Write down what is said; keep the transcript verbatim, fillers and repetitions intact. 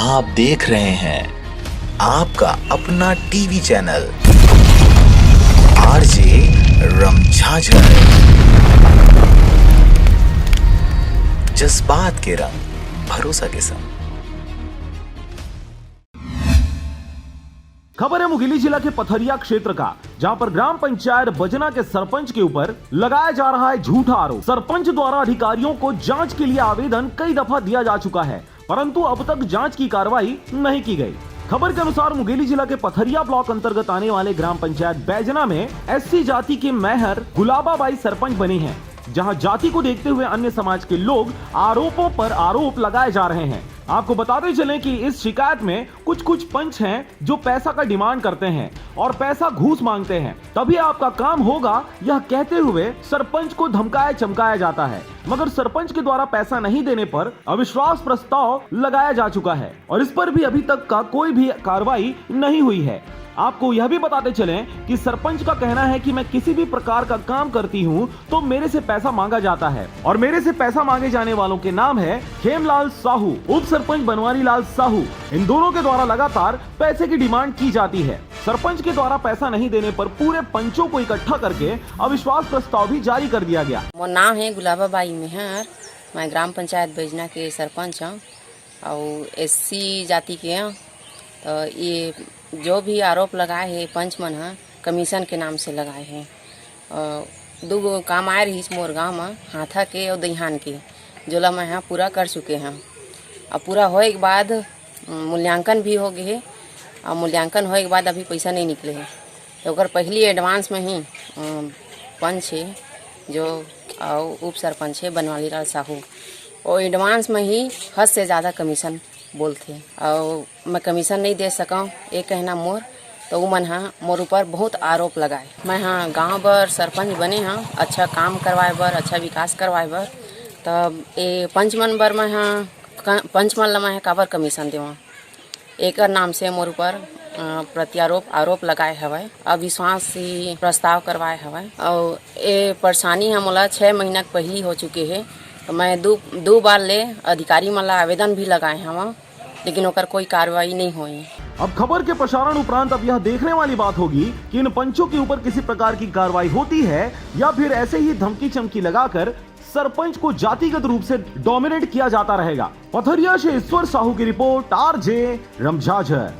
आप देख रहे हैं आपका अपना टीवी चैनल आरजे रमझाझर, जज्बात के रंग, भरोसा के संग। खबर है मुंगेली जिला के पथरिया क्षेत्र का, जहां पर ग्राम पंचायत बजना के सरपंच के ऊपर लगाया जा रहा है झूठा आरोप। सरपंच द्वारा अधिकारियों को जांच के लिए आवेदन कई दफा दिया जा चुका है, परंतु अब तक जांच की कार्रवाई नहीं की गई। खबर के अनुसार मुंगेली जिला के पथरिया ब्लॉक अंतर्गत आने वाले ग्राम पंचायत बैजना में एससी जाति के मैहर गुलाबाबाई सरपंच बनी हैं, जहां जाति को देखते हुए अन्य समाज के लोग आरोपों पर आरोप लगाए जा रहे हैं। आपको बताते चलें कि इस शिकायत में कुछ कुछ पंच हैं जो पैसा का डिमांड करते हैं और पैसा घूस मांगते हैं, तभी आपका काम होगा, यह कहते हुए सरपंच को धमकाया चमकाया जाता है। मगर सरपंच के द्वारा पैसा नहीं देने पर अविश्वास प्रस्ताव लगाया जा चुका है और इस पर भी अभी तक का कोई भी कार्रवाई नहीं हुई है। आपको यह भी बताते चलें कि सरपंच का कहना है कि मैं किसी भी प्रकार का काम करती हूं तो मेरे से पैसा मांगा जाता है और मेरे से पैसा मांगे जाने वालों के नाम है खेमलाल साहू, उप सरपंच बनवारी लाल साहू। इन दोनों के द्वारा लगातार पैसे की डिमांड की जाती है। सरपंच के द्वारा पैसा नहीं देने पर पूरे पंचों को इकट्ठा करके अविश्वास प्रस्ताव भी जारी कर दिया गया। मोर नाम है गुलाबा बाई मेहर, मैं ग्राम पंचायत बैजना के सरपंच हूँ और एससी जाति के हूँ। तो ये जो भी आरोप लगाए हैं पंच मन ह कमीशन के नाम से लगाए हैं। अ, दू गो काम आए रहिस मोर गांव म, हाथा के अउ दइहान के, जोला मैं ह पूरा कर चुके हं। अब पूरा होए के बाद, अम, मूल्यांकन भी हो गे हे, अउ मूल्यांकन होए के बाद अभी पइसा नइ निकले हे। तो ओकर पहिली एडवांस में ही, अम, पंच हे जो, अउ उप सरपंच हे बनवाली लाल साहू, वो एडवांस में ही हद से ज़्यादा कमीशन बोलथे, अउ मैं कमीशन नइ दे सकंव, ये कहना मोर। तो उमन ह मोर ऊपर बहुत आरोप लगाए। मैं ह गांव बर सरपंच बने हं, अच्छा काम करवाए बर, अच्छा विकास करवाए बर, तब ए पंच मन बर मैं ह क-, पंच मन ल मैं ह काबर कमीशन देवं? एकर नाम से मोर ऊपर, अ, प्रत्यारोप, आरोप लगाए हवय, अविश्वास ही प्रस्ताव करवाए हवय। अउ ए परेशानी ह मोला छह महीना के पहिली हो चुके हे। तो मैं दू, दू बार ले अधिकारी मन ला आवेदन भी लगाए हवं, लेकिन ओकर कोई कार्रवाई नहीं होई। अब खबर के प्रसारण उपरांत अब यह देखने वाली बात होगी कि इन पंचों के ऊपर किसी प्रकार की कार्रवाई होती है या फिर ऐसे ही धमकी चमकी लगाकर सरपंच को जातिगत रूप से डोमिनेट किया जाता रहेगा। पथरिया से ईश्वर साहू की रिपोर्ट, आरजे रमझाझर।